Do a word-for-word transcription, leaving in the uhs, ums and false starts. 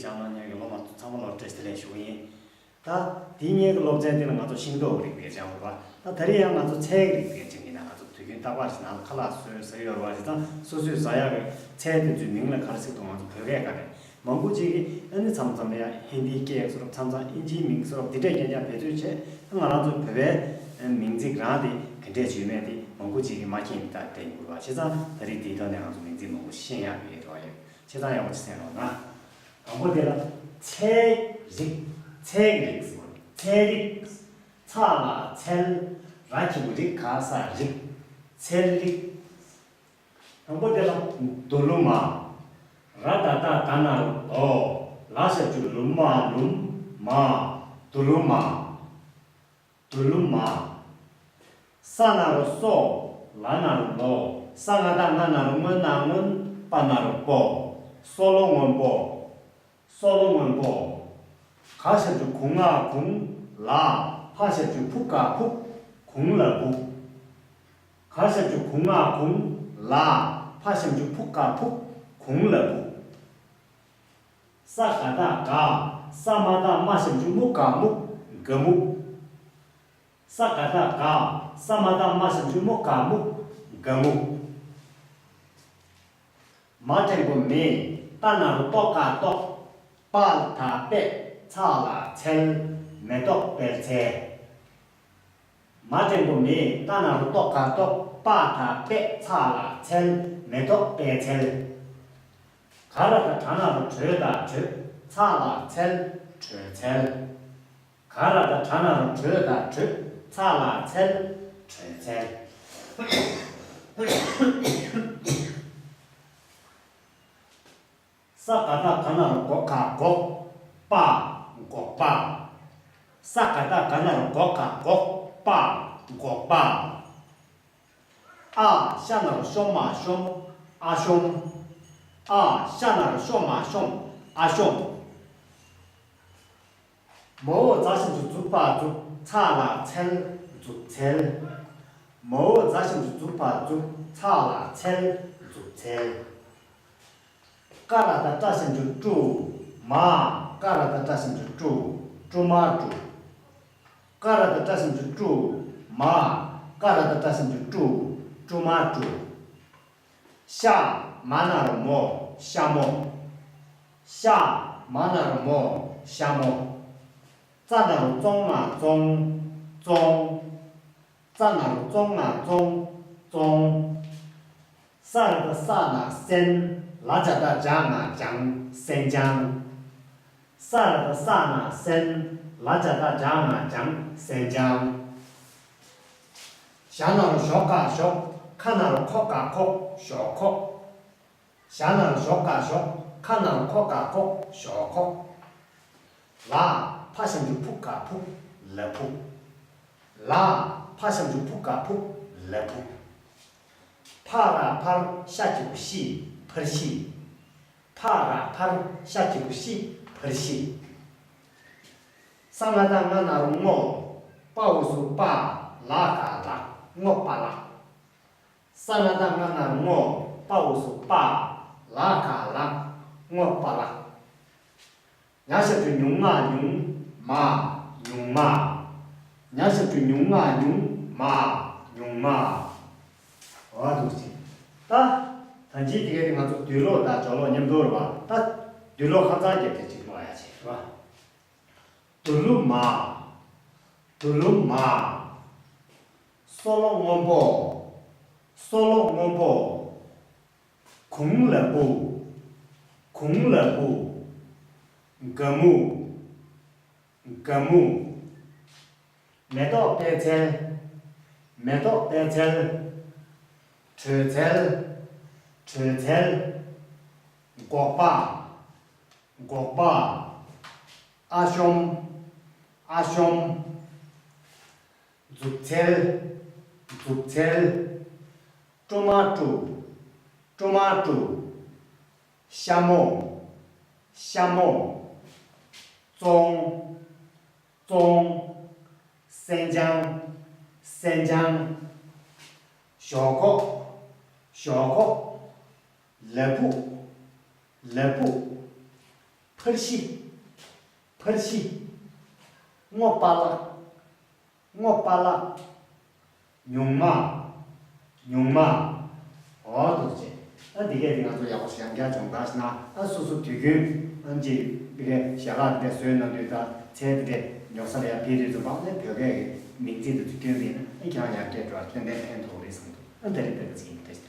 སྦྱང་གནང་མཁན་གྱི་སློབ་མ་ཚང་མ་ལ་བཀྲ་ཤིས་བདེ་ལེགས་ཞུ་གི་ཡིན། ད་དེ་སྔོན་གྱི་སློབ་ཚན་དེ་ལ་ང་ཚོ་ཤིང་ཏོག་རིགས་པའི་སྦྱང་དགོས་པ། ད་ད་རེས་ཡང་ང་ཚོ་ཚལ་གྱི་རིགས་པའི་སྦྱང་གི་ན། ང་ཚོ་དུས་རྒྱུན་རྟག་པར་ཞིག་ནང་ལ་ཁ་ལག་བཟོས་ཟ་ཡོད་རེད་པ། བྱས་ཙང་སོ་སོས་ཟ་ཡག་གི་ཚལ་དེ་ཚོའི་མིང་ལ་ག་རེ་ཟེར་འདུག་ང་ཚོ་བོད་སྐད་ག་རེ། མང་པོ་ཅིག་གིས་ཨ་ནི་མཚམས་མཚམས་ཡང་ཧིན་དིའི་སྐད་བཟོ་འདྲ་པོ། མཚམས་མཚམས་དབྱིན་ཇིའི་མིང་བཟོ་འདྲ་པོ་འདི་འདྲས་རྐྱང་རྐྱང་བེད་སྤྱོད་བྱས། ད་ང་རང་ཚོ་བོད་པའི་མིང་ཚིག་རང་དེ་ག་འདྲས་ཡོད་མེད་དེ་མང་པོ་ཅིག་གིས་མ་མཁྱེན་པའི་ཐོག་བསྡད་ཡོད་རེད་པ། བྱས་ཙང་ད་རེས་དེའི་ཐོག་ནས་ང་ཚོ་མིང་ཚིག་མང་པོ་ཤེས་ཡག་ཡོད་རེད་པ། ཡོད། བྱས་ཙང་ཡག་པོ་ཅིག་གསན་རོགས་གནང་། དང་པོ་དེ་ལ་ཚལ་རིགས། ཚལ་གྱི་རིགས་ཟེར་བ། ཚལ་རིགས། ཚ་ལ་ཚལ། ར་གི་གུ་རི་ག་ས་རིགས། ཚལ་རིགས། དང་པོ་དེ་ལ་དུ་ལུ་མ། ར་ད་བཏགས་རྡ་ན་རོ་དོ། ལ་ཞབས་ཀྱུ་ལུ་མ་ལུམ་མ། དུ་ལུ་མ། དུ་ལུ་མ། ས་ན་རོ་སོ། ལ་ན་རོ་ལོ། ས་ང་བཏགས་སྔ་ན་རོ་སྔོ་ན་སྔོན། པ་ན་རོ་པོ། སོ་ལོ་སྔོན་པོ། སོ་ལོ་སྔོན་པོ། ག་ཞབས་ཀྱུ་གུ་ང་གུང་། ལ། ཕ་ཞབས་ཀྱུ་ཕུ་ག་ཕུག། གུང་ལ་ཕུག་ག་ཞབས་ཀྱུ་གུ་ང་གུང་། ལ། ཕ་ཞབས་ཀྱུ་ཕུ་ག་ཕུག་གུང་ལ་ཕུག་ས་ག་བཏགས་སྒ། ས་མ་བཏགས་སྨ་ཞབས་ཀྱུ་སྨུ་ག་སྨུག་སྒ་སྨུག་ས་ག་བཏགས་སྒ། ས་མ་བཏགས་སྨ་ཞབས་ཀྱུ་སྨུ་ག་སྨུག་སྒ་སྨུག་མ་འགྲེང་བུ་མེ། ཏ་ན་རོ་ཏོ་ག་ཏོག་པ་ད་པད། ཚ་ལ་ཚལ། མེ་ཏོག་པད་ཚལ། མ་འགྲེང་བུ་མེ། ཏ་ན་རོ་ཏོ་ག་ཏོག་པ་ད་པད། ཚ་ལ་ཚལ། མེ་ཏོག་པད་ཚལ། ག་ར་བཏགས་གྲ་ན་རོ་གྲོ་ད་གྲོད། ཚ་ལ་ཚལ། གྲོད་ཚལ། ག་ར་བཏགས་གྲ་ན་རོ་གྲོ་ད་གྲོད། ཚ་ལ་ཚལ། གྲོད་ཚལ། ས་ག་བཏགས་སྒ་ན་རོ་སྒོ་ག་སྒོག་པ། སྒོག་པ། ས་ག་བཏགས་སྒ་ན་རོ་སྒོ་ག་སྒོག་པ། སྒོག་པ། ཨ་ཤ་ན་རོ་ཤོ་མ་ཤོམ། ཨ་ཤོམ། ཨ་ཤ་ན་རོ་ཤོ་མ་ཤོམ། ཨ་ཤོམ། མ་འོག་ཛ་ཞབས་ཀྱུ་ཛུ་བ་ཛུག་ཚ་ལ་ཚལ། ཛུག་ཚལ། མ་འོག་ཛ་ཞབས་ཀྱུ་ཛུ་བ་ཛུག་ཚ་ལ་ཚལ། ཛུག་ཚལ། ཀ་ར་བཏགས་ཀྲ་ཞབས་ཀྱུ་ཀྲུ། མ། ཀ་ར་བཏགས་ཀྲ་ཞབས་ཀྱུ་ཀྲུ། ཀྲུ་མ་ཀྲུ། ཀ་ར་བཏགས་ཀྲ་ཞབས་ཀྱུ་ཀྲུ། མ། ཀ་ར་བཏགས་ཀྲ་ཞབས་ཀྱུ་ཀྲུ། ཀྲུ་མ་ཀྲུ། ཤ་མ་ན་རོ་མོ། ཤ་མོ། ཤ་མ་ན་རོ་མོ། ཤ་མོ། ཙ་ན་རོ་ཙོ་ང་ཙོང་། ཙོང་། ཙ་ན་རོ་ཙོ་ང་ཙོང་། ཙོང་། ས་ར་བཏགས་སྲ་ན་སྲན། ལ་ཇ་བཏགས་ལྗ་ང་ལྗང་། སྲན་ལྗང་། ས་ར་བཏགས་སྲ་ན་སྲན། ལ་ཇ་བཏགས་ལྗ་ང་ལྗང་། སྲན་ལྗང་། ཞ་ན་རོ་ཞོ་ག་ཞོག་ཁ་ན་རོ་ཁོ་ག་ཁོག་ཞོག་ཁོག་ཞ་ན་རོ་ཞོ་ག་ཞོག་ཁ་ན་རོ་ཁོ་ག་ཁོག་ཞོག་ཁོག་ལ། ཕ་ཞབས་ཀྱུ་ཕུ་ག་ཕུག་ལ་ཕུག་ལ། ཕ་ཞབས་ཀྱུ་ཕུ་ག་ཕུག་ལ་ཕུག་ཕ་ར་ཕར་ཤ་གི་གུ་ཤི། ཕར་ཤི། ཕ་ར་ཕར་ཤ་གི་གུ་ཤི། ཕར་ཤི། ས་ང་བཏགས་སྔ་ན་རོ་སྔོ། པ་འོག་ཟུག་པ། ལ་ག་ལག་སྔོ་པ་ལགས། ས་ང་བཏགས་སྔ་ན་རོ་སྔོ། པ་འོག་ཟུག་པ། ལ་ག་ལག་སྔོ་པ་ལགས། ཉ་ཞབས་ཀྱུ་ཉུ་ང་ཉུང་། མ། ཉུང་མ། ཉ་ཞབས་ཀྱུ་ཉུ་ང་ཉུང་། མ། ཉུང་མ། འོ་འདུག་སེ། ད། ད་ཅི་དེ་ག་དེ་ང་ཚོ་དུས་ལོག་དང་ཇོ་ལོག་མཉམ་དུ་རེད་པ། ད། དུས་ལོག་ཁ་སང་རྒྱབ་སྟེ་ཅིག་ཀློག་ཡ་བྱེད་རེད་པ། དུ་ལུ་མ། དུ་ལུ་མ། སོ་ལོ་སྔོན་པོ། སོ་ལོ་སྔོན་པོ། གུང་ལ་བུ། གུང་ལ་བུ། ག་མུ། ག་མུ། མེ་ཏོག་པད་ཚལ། མེ་ཏོག་པད་ཚལ། དྲོད་ཚལ། དྲོད་ཚལ། སྒོག་པ། སྒོག་པ། ཨ་ཤོམ། ཨ་ཤོམ། མཛུབ་ཚལ། མཛུབ་ཚལ། ཀྲུ་མ་ཀྲུ། ཀྲུ་མ་ཀྲུ། ཤ་མོ། ཤ་མོ། ཙོང་། ཙོང་། སྲན་ལྗང་། སྲན་ལྗང་། ཞོག་ཁོག་ཞོག་ཁོག་ལ་ཕུག་ལ་ཕུག་ཕར་ཤི། ཕར་ཤི། སྔོ་པ་ལགས། སྔོ་པ་ལགས། ཉུང་མ། ཉུང་མ། འོ་དོ་ཅེ། ཨ་འདི་གས་འདི་ང་ཚོ་ཡག་པོ་ཞེ་དྲག་སྦྱོང་བརྡར་ཞིག་གནང་། ཨ་སོ་སོ་དུས་རྒྱུན་ཨ་ཅེ་འདི་གས་ཞལ་ལག་འདི་བཟོས་གནང་དུས་ད་ཚལ་འདི་འདྲས་ཉོ་ས་ལ་ཡ་ཕི་རེ་ཚོ་བག་ལེབ་བོད་སྐད་ཀྱི་མིང་ཚིག་འདི་ཚོ་སྐྱོན་མེད་ན་ཨ་ཁྱང་ཡར་རྒྱས་འགྲོ་བ་ཏན་ཏན་ཕན་ཐོགས་རེད་བསམ་འདུག་ཨ་འདི་རེད་བོད་པ་ཚིག་ཡིན་ཏེ།